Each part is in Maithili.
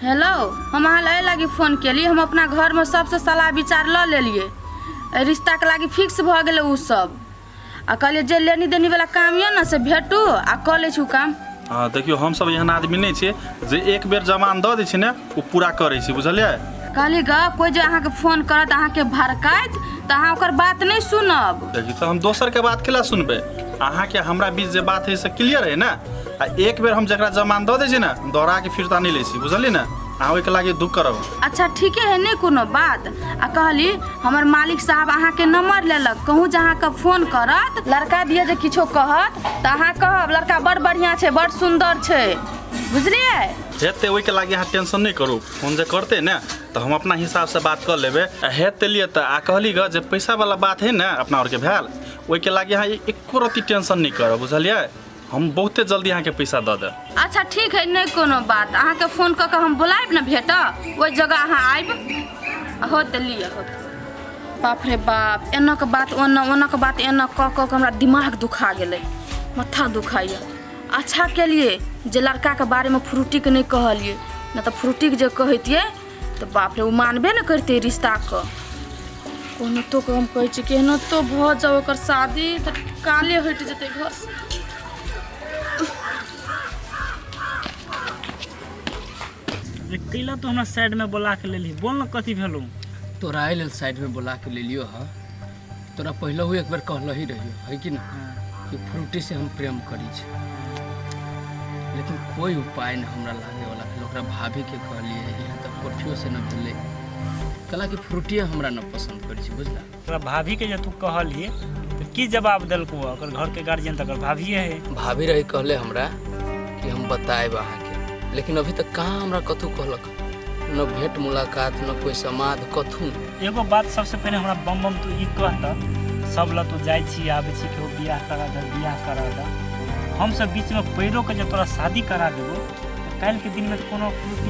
हेलो, हम अहाँ लए लागी फोन केली। हम अपना घरमे सबसँ सलाह विचार लऽ लेलियै, एहि रिश्ताके लागी फिक्स भऽ गेलै ओ सब। आ कहलियै जे लेनी देनी वाला काम यऽ ने से भेटू आ कऽ लै छी ओ काम। हँ, देखियौ, हमसभ एहन आदमी नहि छियै जे एक बेर जमान दऽ दै छी ने, ओ पूरा करै छी, बुझलियै? कहली ग, कोइ जे अहाँके फोन करत अहाँके भड़काइत, तऽ अहाँ ओकर बात नहि सुनब। देखियौ, तऽ हम दोसरके बात केला सुनबै? अहाँके हमरा बीच जे बात है से क्लियर है ने। आ एक बेर हम जकरा जमान दऽ दै छी ने, दोहरा के फिरता नहि लै छी, बुझलियै ने? अहाँ ओहिके लागि दुख करब। अच्छा, ठीके है, नहि कोनो बात। आ कहली, हमर मालिक साहब अहाँके नंबर लेलक, कहूँ जे अहाँके फोन करत लड़का दिए जे किछो कहत तऽ अहाँ कहब लड़का बड़ बढ़िआँ छै, बड़ सुन्दर छै, बुझलियै? हेतै, ओहिके लागि अहाँ टेंशन नहि करू। फोन जे करतै ने तऽ हम अपना हिसाबसँ बात कऽ लेबै। आ हेतै लिए तऽ। आ कहली ग, जे पैसावला बात है ने अपना आरके भेल, ओहिके लागि अहाँ एको रत्ती टेंशन नहि करब, बुझलियै? हम बहुते जल्दी अहाँके पैसा दऽ देब। अच्छा, ठीक है, नहि कोनो बात। अहाँके फोन कऽ कऽ हम बुलायब ने भेट, ओहि जगह अहाँ आबि होत लिअ होत। बाप रे बाप, एना के बात ओना, ओना के बात एना कऽ कऽ के हमरा दिमाग दुखा गेलै, माथा दुखाइए। अच्छा केलिए जे लड़काके बारेमे फ्रूटीके नहि कहलिए, नहि तऽ फ्रूटीके जे कहितियै तऽ बाप रे, ओ मानबे ने करितै रिश्ताके। कोनाहितो कऽ हम कहै छी, केहनतो भऽ जाउ ओकर शादी तऽ काले हटि जेतै घरसँ। रे, कैला तू हमरा साइडमे बोला के लेलही? बोल ने, कथी भेलौ? तोरा एहि लेल साइडमे बोला के लेलियो हँ। तोरा पहिलहु एक बेर कहलही ही रहियो है कि ना कि फ्रूटी से हम प्रेम करी छी, लेकिन कोई उपाय न हमरा लागे वाला भेल। ओकरा भाभी के कहलिए, यहाँ तक कोठियो से न भेलै। कहला कि फ्रूटिए हमरा न पसंद करी छी, बुझला? तोरा भाभी के जे तू कहलिए तऽ की जवाब देलकौ? ओकर घर के गार्जियन तऽ ओकर भाभिए है। भाभी रही कहले हमरा कि हम बताएब अहाँके, लेकिन अभी तक कहाँ हमरा कथू कहलक, न भेंट मुलाकात, न कोई समाद, कथू न। एगो बात सबसे पहिले हमरा बम बम तू ई कह तऽ, सब लग तू जाइ छी आबै छी केओ बियाह करा दे, बियाह करा दे, हमसब बीचमे पैरो के जे तोरा शादी करा देबो तऽ काल्हिके दिनमे कोनो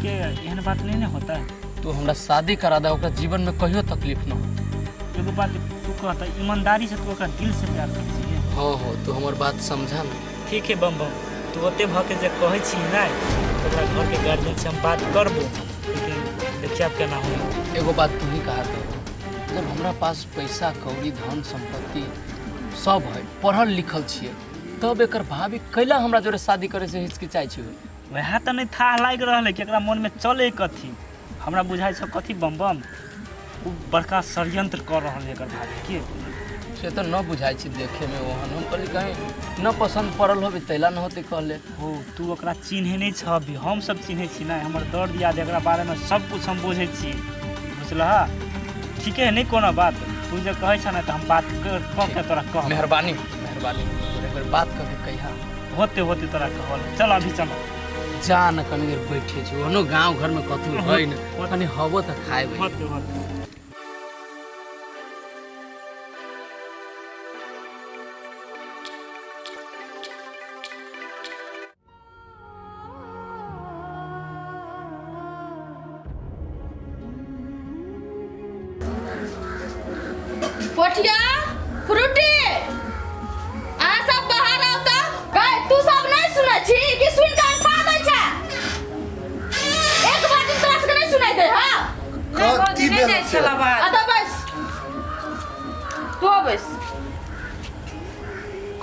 के एहन बात नहि ने होतै। तू हमरा शादी करा दे, ओकरा जीवन में कहियो तकलीफ न होतै। एगो बात तू कह तऽ, ईमानदारी से तू ओकरा दिल से प्यार करै छी? हाँ हो, तू हमर बात समझा ना। ठीक है बम बम, तू ओते भऽ के जे कहै छी ने तऽ ओकरा घरके गार्जियन से हम बात करबो, लेकिन देखिए आब केना होई। एगो बात तू ही कहा तो, जब हमरा पास पैसा कौड़ी धन संपत्ति सब है, पढ़ल लिखल छियै, तब एकर भाभी कैला हमरा जोरे शादी करे से हिचकिचाइ छै? वएह तऽ नहि थाह लागि रहल है कि एकरा मनमे चलै कथी। हमरा बुझाइ छौ कथी बम बम, ओ बड़का षड्यंत्र कऽ रहल है एकर भाभी के। से तऽ न बुझाइ छै देखेमे ओहन। हम कहली कहीं न पसन्द पड़ल होबे तैला न होतै कहले। हो, तू ओकरा चिन्है नहि छह अभी, हम सब चिन्है छी ने। हमर दर्द याद एकरा बारेमे सब कुछ हम बुझै छी, बुझलह? ठीके है, नहि कोनो बात। तू जे कहै छह ने तऽ हम बात कऽ के तोरा कहब। मेहरबानी, मेहरबानी, तोरा एक बेर बात कऽ के कहिया। होते होते तोरा कहल। चल, अभी चल। जा न, कनी देर बैठे छी। ओहनो गाँव घर में कथू है न, कनी हवो तऽ खाए। होते होते। पोठिया, फ्रूटी, अहाँ सब बाहर आउ तऽ। गै, तू सब नहि सुनै छी कि सुनि कऽ अंठा दै छै? एक बात तोरा सबके नहि सुनाइ दे। हँ। कथी नहि भेल जाइ छै? छला बात। अतऽ बैस, तू बैस।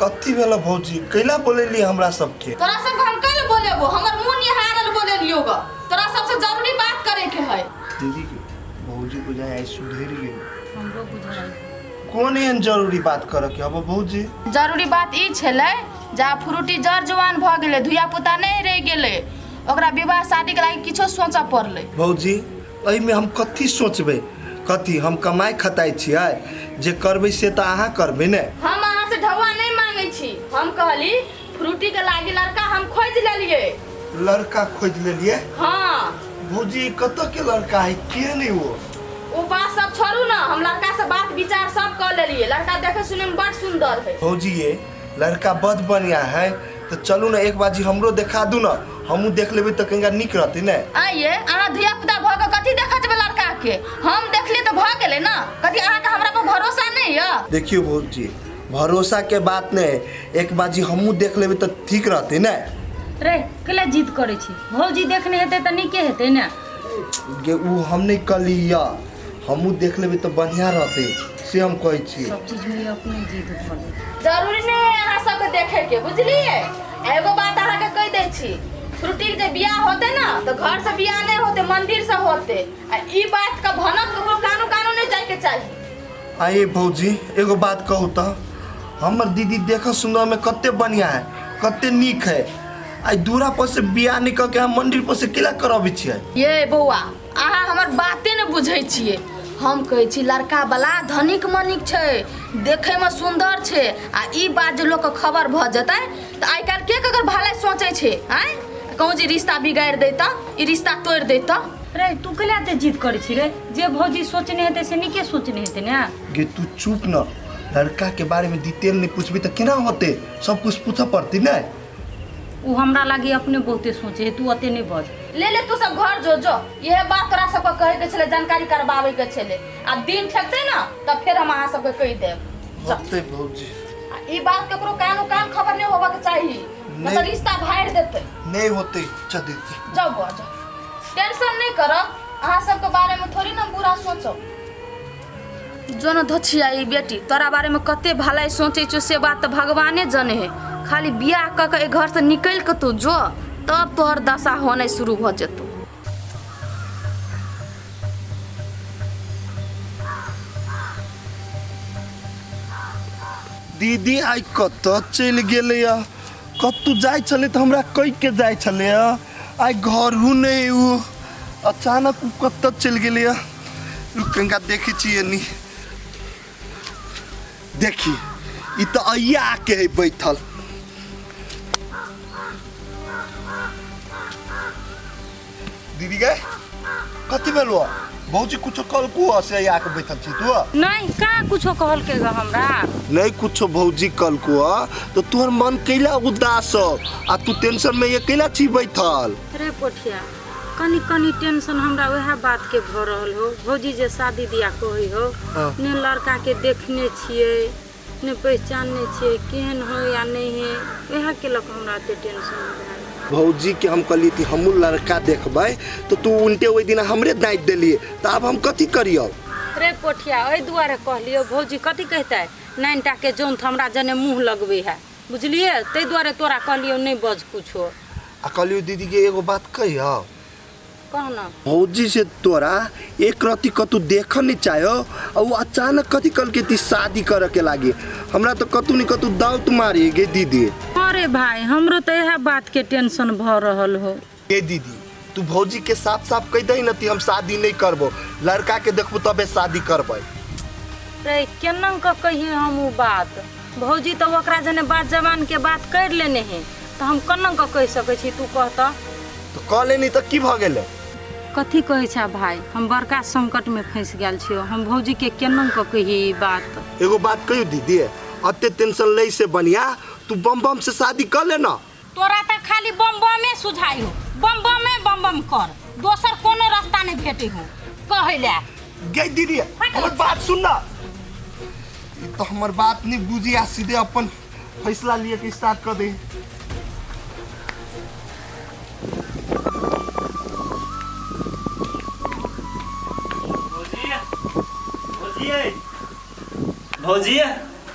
कथी भेल भौजी? कैला बोलेली हमरा सबके? तोरा सबके हम कैले बोलेबो? हमर मुंह निहारल बोलेलियो ग। तोरा सबसे जरूरी बात करे के है। दीदी के भौजी बुझाय आइ सुधरि गेल। हमरो बुझाइ। कोन एहन जरूरी बात करऽ के हबो भौजी? जरूरी बात ई छलै जे आब फ्रूटी जर जुआन भऽ गेलै, धिया पुता नहि रहि गेलै, ओकरा विवाह शादीके लागि किछो सोचऽ पड़लै। भौजी, एहिमे हम कथी सोचबै? कथी हम कमाइ खताइ छियै? जे करबै से तऽ अहाँ करबै ने। हम अहाँ से ढौआ नहि मांगै छी। हम कहली, फ्रूटी के लागि लड़का हम खोजि लेलियै। लड़का खोजि लेलियै? हाँ। भौजी, कतऽ के लड़का है? के नहि ओ? ओ बात सब छोड़ू ने, हम लड़का से बात विचार सब कऽ लेलियै। लड़का देखे सुने में बड़ सुंदर है। भौजी ये, लड़का बड़ बढ़िया है तऽ चलू ने, एक बाजी हमरो देखा दू ने, हमहूँ देख लेबै तऽ कनिका नीक रहतै ने। आइए, अहाँ धिया पुता भऽ कऽ कथी देखऽ जेबै लड़का के? हम देखलियै तऽ भऽ गेलै ने। कथी अहाँके हमरा पर भरोसा नहि यऽ? देखियौ भौजी, भरोसा के बात नहि, एक बाजी हमहूँ देख लेबै तऽ ठीक रहतै ने। रे कैला जिद करै छी भौजी देखने हेतै तऽ नीके हेतै ने गे उ हम नहि कहली यऽ हमहूँ देख लेबै तऽ बढ़िआँ रहतै से हम कहै छी सब चीजमे अपने जिद धऽ लै जरूरी नहि है अहाँ सबके देखे के बुझलिए आ एगो बात अहाँके कहि दै छी फ्रूटी के जे बियाह होते ना तो घर से बियाह नहीं होते मंदिर से होते आ ई बात का भनक ककरो कानो कानो नहीं जाए के चाहिए आइए भौजी एगो बात कहू तऽ हमर दीदी देखऽ सुनऽमे कते बढ़िआँ है कते नीक है आइ दूरा पर से बियाह नहि कऽ के हम मंदिर पर से केला करबै छियै ये बौआ अहाँ हमर बाते ने बुझै छियै हम कहै छी लड़का वाला धनिक मनिक छै देखैमे सुन्दर छै आ ई बात जे लोकके खबर भऽ जेतै तऽ आइ काल्हि के ककर भलाई सोचै छै आँय कहूँ जे रिश्ता बिगाड़ि दै तऽ ई रिश्ता तोड़ि दै तऽ रे तू कैला एते जिद करै छी रे जे भौजी सोचने हेतै से नीके सोचने हेतै ने गे तू चुप न लड़का के बारे में डिटेल नहीं पूछबी तऽ केना होते सब कुछ पूछऽ पड़ती ने ओ हमरा लागी अपने बहुते सोचे है तू अते नहीं बज ले ले तू सब घर जो जो इहे बात तोरा सबके कहै के छलै जानकारी करबाबै के छलै आ दिन ठेकतै ने तऽ फेर हम अहाँ सबके कहि देब होते भौजी आ ई बात ककरो कानो कान खबर नहीं होबा के चाही नहीं नहीं। तऽ रिश्ता भाड़ि देतै नहीं होते चल दीदी जाओ बुआ जाओ टेंशन नहीं करब अहाँ सबके बारे में थोड़ी ना बुरा सोचब जो न धोछिया ई बेटी तोरा बारे में कते भलाई सोचै छौ से बात तऽ भगवाने जाने है खाली बियाह कऽ के एहि घर से निकलि कऽ तू जो तब तोहर दशा होनाइ शुरू भऽ जेतौ दीदी आइ कतऽ चलि गेलैया कतहु जाइ छलै तऽ हमरा कहि के जाइ छलैया आइ घरहु नहि उ अचानक उ कतऽ चलि गेलैया रुक कनिका देखै छियै नी देखी ई तऽ अइया आके है बैठल दीदी गे कथी भेलो भौजी कुछो कहलकू से आके बैठल छी तू नहीं कहाँ कुछो कहलकै ग हमरा नहीं कुछो भौजी कहलकू तो तोहर मन कैला उदास हो आ तू टेंशन में ये कैला छी बैठल रे पोठिया कनी कनी टेंशन हमरा वएह बात के भऽ रहल हो भौजी जे शादी दिया कहै हो हाँ। ने लड़का के देखने छियै ने पहचानने छियै केहन हो या नहीं है वएह के लऽ कऽ हमरा एते टेंशन भए भौजी के हम कहलिए कि हमहूँ लड़का देखबै तो तू उल्टे ओहि दिन हमरे डाँटि देलिए तऽ आब हम कथी करियौ रे पोठिया एहि दुआरे कहलियौ भौजी कथी कहतै नाइन टाके जौन हमरा जने मुँह लगबै है बुझलियै ताहि दुआरे तोरा कहलियौ नहि बज कुछो आ कहलियौ दीदी के एगो बात कहियौ कह न भौजी से तोरा एक रति कतू देखऽ नहीं चाहो आ वो अचानक कथी कहलकै ती शादी करऽ के लागी हमरा तो कतू नहीं कतू दाउत मारी गे दीदी अरे भाई हमरो तऽ इएह बातके टेंशन भऽ रहल हो गे दीदी तू भौजी के साफ साफ कहि दही न कि हम शादी नहीं करबो लड़का के देखबो तबे शादी करबै रे केना कऽ कहिए हम ओ बात भौजी तऽ ओकरा जने बात जवानके बात करि लेने है तऽ हम केना कऽ कहि सकै छी तू कह तऽ तऽ कऽ लेनी तऽ की भऽ गेलै कथी कहै छै भाई हम बड़का संकटमे फँसि गेल छियौ हम भौजीके केना कऽ कहिए ई बात एगो बात कहियो दीदी अते टेंशन लै से बढ़िया तू बम बम से शादी कर ले ना तोरा तऽ खाली बम बमे सुझाइ हो बम बमे बम बम कर दोसर कोनो रास्ता नहि भेटै हो कहै लए गे दीदी हमर बात सुन ना ई तो हमर बात नहीं बुझी आ सीधे अपन फैसला लिए के स्टार्ट कर दे भौजी भौजी भौजी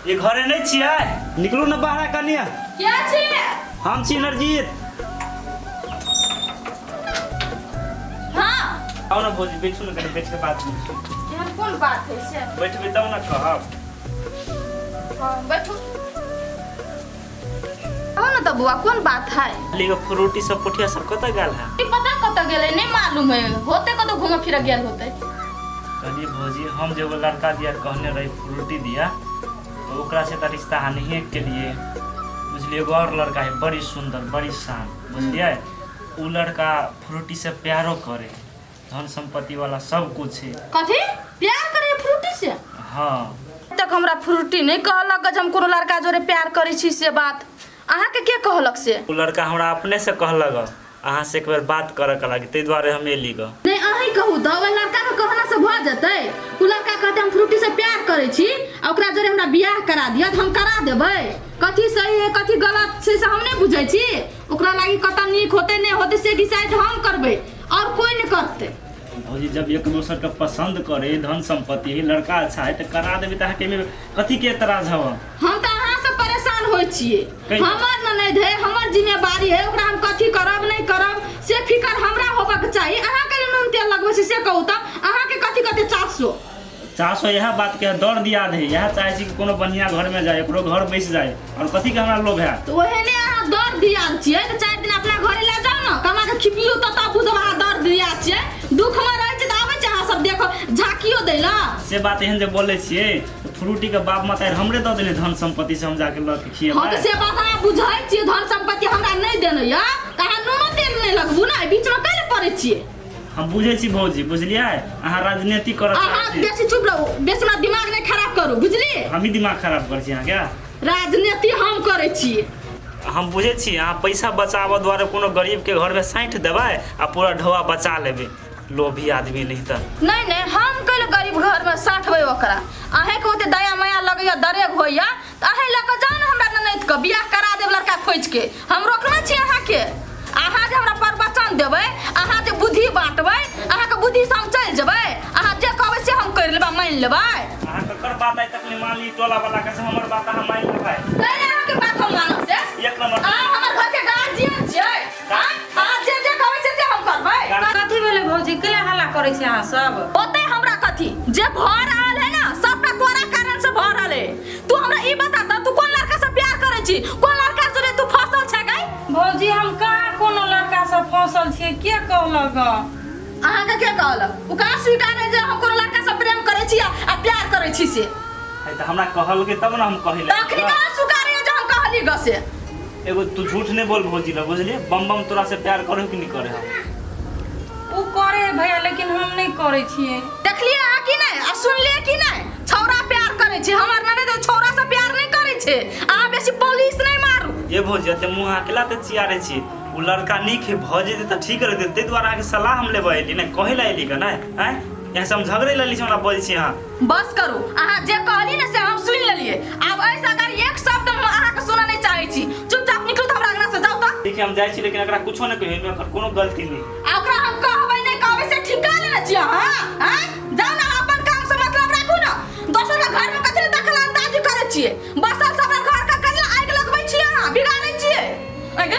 ये घरे नहीं छियै निकलू ने बाहर कनिया के छियै हम छी नरजीत हाँ आउ ने भौजी बैठू ने कनि बैठ के बात करू। एहन कोन बात है से बैठबै तब ने कहब हाँ बैठू कहू ने तऽ बौआ कोन बात है लिगो फ्रूटी सब पोठिया सब कतऽ गेल है ई पता कतऽ गेलै नहि मालूम है होते कतऽ घूमऽ फिरऽ गेल होते कहलिए भौजी हम जे एगो लड़का दिया कहने रही फ्रूटी दिया तो ओकरा से तऽ रिश्ता अहाँ नहिए केलिए बुझलिए एगो और लड़का है बड़ी सुंदर बड़ी शान बुझलिए उ लड़का फ्रूटी से प्यारो करे धन संपत्ति वाला सब कुछ है कथी प्यार करे फ्रूटी से हाँ तक हमरा फ्रूटी नहि कहलक जे हम कोनो लड़का जोरे प्यार करै छी से बात अहाँके के कहलक से उ लड़का हमरा अपने से कहलक अहाँ से एक बेर बात करऽ के लागी ताहि दुआरे हम एली गऽ नहि अहीं कहू तऽ ओहि लड़काके कहला से भऽ जेतै? ओ लड़का कहतै हम फ्रूटी से प्यार करै छी आ ओकरा जोरे हमरा बियाह करा दिअ, तऽ हम करा देबै? कथी सही है कथी गलत छै से हम नहि बुझै छी। ओकरा लागी कतऽ नीक होतै नहि होतै से डिसाइड हम करबै, आओर कोइ नहि करतै। भौजी जब एक दोसर के पसंद करे, धन संपत्ति है, लड़का अच्छा है, तो करा देबे, त अहाँके एहिमे कथी के एतराज हव? हम तऽ अहाँ से परेशान होइ छियै। कहि- हमर ननैद है, हमर जिम्मेवारी है, ओकरा हम कथी करब नहि करब से फिकर हमरा होबक चाही। अहाँ के नून तेल लगबै छी से कहू तऽ अहाँके कथी कथी 400 400 इएह बात के दर्द याद है, इएह चाहे छी कि कोनो बढ़िया घर में जाए, एकरो घर बसि जाए, और कथी के हमरा लोभ है? तऽ ओहने अहाँ दर्द दियाल छियै तऽ 4 दिन अपना घरे लए जाउ ने, कमा के खिपियौ तऽ तब बुझब अहाँ दर्द दियाल छियै। दुखमे रहै छै तऽ आबै छै अहाँ सब देखो झाँकियो दै लए। से बात एहन जे बोलै छियै तऽ फ्रूटी के बाप माता हमरे दऽ देने धन संपत्ति से हम जाके लऽ के खिएबै। हाँ तऽ से बात अहाँ बुझै छियै, धन संपत्ति हमरा नहि देने यऽ तऽ अहाँ नूनो तेल नहि लगबू ने, बीचमे कैले पड़ै छियै? हम बुझै छी भौजी, बुझलियै, अहाँ राजनीति करऽ अहाँ चाहै छी। बेसी चुप रहू, बेसी हमरा दिमाग नहि खराब करू, बुझलियै? हमही दिमाग खराब करै छी अहाँके? राजनीति हम करै छियै। हम बुझै छी अहाँ पैसा बचाबऽ दुआरे कोनो गरीबके घरमे साँठि देबै आ पूरा ढोआ बचा लेबै, लोभी आदमी नहीं तऽ। नहीं नहीं, हम कैले गरीब घर में साठबै ओकरा? अहें के ओते दया माया लगैया, दरेग होइया तऽ अहें लऽ कऽ जाउ ने हमरा ननैद के, बियाह करा देब लड़का खोजि के, हम रोकने छी अहाँके। अहाँ जे हमरा प्रवचन देबै, अहाँ जे बुद्धि बाँटबै, अहाँके बुद्धि से हम चलि जेबै? अहाँ जे कहबै से हम करि लेबै, मानि लेबै? अहाँ ककर बात आइ तक नहि मानली टोला वाला के, से हमर बात अहाँ मानि लेबै? कैले अहाँके बात हम मानब से? एक नंबर। अहाँ हमर घर के गार्जियन छियै, आँय? अहाँ जे जे कहबै से से हम करबै। कथी भेलै भौजी, केला हल्ला करै छी अहाँ सब? ओते हमरा कथी जे भऽ रहल है ना, सबटा तोरा कारण से भऽ रहल है। तू हमरा ई बता त तू कोन लड़का से प्यार करै छी, कोन लड़का से तू फसल छै गई? भौजी हम कहाँ कोनो लड़का से फसल छियै, के कहलक? अहाँके के कहलक? ओ कहाँ स्वीकार है जे हम कोनो लड़का से प्रेम करै छी आ प्यार करै छी से? है तऽ हमरा कहलकै तब ने हम कहै तखनी कहाँ स्वीकार है जे हम कहली ग से? एगो तू झूठ नहीं बोल भौजी ला, बुझलिए? बम बम तोरा से प्यार करे कि नहीं करे? हम ओ करे है भैया, लेकिन हम नहीं करे छियै। देखलिए अहाँ कि नहीं आ सुनलिए कि नहीं? छौड़ा प्यार करै छै, हमर ननद छौड़ा से प्यार नहीं करै छै। अहाँ बेसी पुलिस नहीं मारू। ये भौजी एते मुँह अहाँ केला ते चियारे छी? ओ लड़का नीक है, भऽ जेतै तऽ ठीक रहतै, ताहि दुआरे अहाँके सलाह हम लेबऽ एली, नहि कहै लए एली के नहि? आँय, यहाँ से हम झगड़े लए एली छी, हमरा बजै छी अहाँ। बस करू, अहाँ जे कहली ने से हम सुनि लेलिए। आब एहिसँ अगर एक शब्द हम अहाँके सुनऽ नहीं चाहै छी, चुपचाप निकलू तऽ हमरा अंगना से, जाउ तऽ। देखिए हम जाइ छी, लेकिन एकरा कुछो नहि कहियौ, एहिमे एकर कोनो गलती नहि। आ ओकरा हम कहबै नहि कहबै से ठिका लेने छी अहाँ? आँय, जाउ ने, अहाँ अपन काम से मतलब राखू ने, दोसर के घर में कथी लए दखल अंदाजी करै छियै? बसल सब घर के कथी लए आगि लगबै छियै अहाँ, बिगाड़ै छियै? आगे,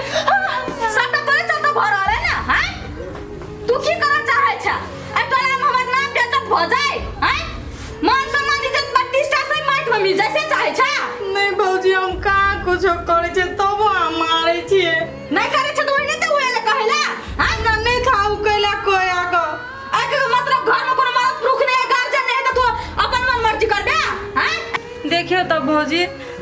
सबटा तोरे चलते भऽ रहल है ने? आँय, तू की करऽ चाहै छ? एहि टोला में हमर नाम बेइज्जत भऽ जाय? आँय, मान सम्मान इज्जत प्रतिष्ठा से माटि में मिल जाय से चाहै छ? नहीं भौजी, हम कहाँ कुछो करै छियै तबो अहाँ मारै छियै। नहीं करै छ तऽ ओहिने तऽ हुए ले कहै ला। आँय, हमरा नहीं था उ कैला कोया क। एहिके मतलब घर में कोनो मर्द पुरुष नहीं है, गार्जियन नहीं है, तऽ तू अपन मन मर्जी करबे? आँय, देखियौ तऽ भौजी,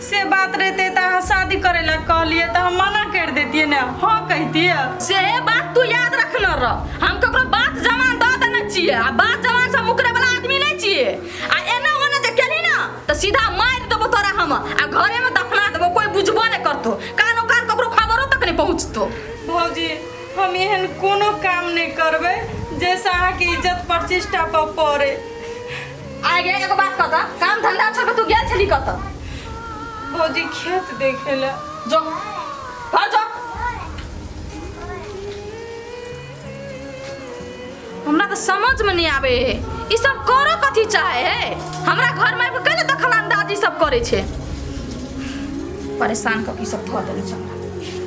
से बात रहते तऽ अहाँ शादी करे ला कहलियै तऽ हम मना कर देतियै ने, हाँ कहितियै। से बात तू याद रखने रह, हम ककरो बात जमान दऽ देने छियै आ बात जमान से मुकरे वाला आदमी नहीं छियै। आ एना ओना जे केलही ना तऽ सीधा मारि देबो तोरा हम आ घरे में दफना देबो, कोई बुझबो नहीं करतो, कानो कान ककरो खबरो तक नहीं पहुँचतो। भौजी हम एहन कोनो काम नहीं करबै जैसे अहाँके इज्जत प्रतिष्ठा पर पड़े। आगे एगो बात कहता, काम धंधा छोड़ के तू गेल छली कतऽ? भौजी खेत देखे ला। जो घर जो। हमरा तऽ समझ में नहीं आवे है ई सब करो कथी चाहे है। हमरा घर में आबि के दखल अंदाजी सब करे छे, परेशान कऽ के ई सब धऽ देने छै हमरा।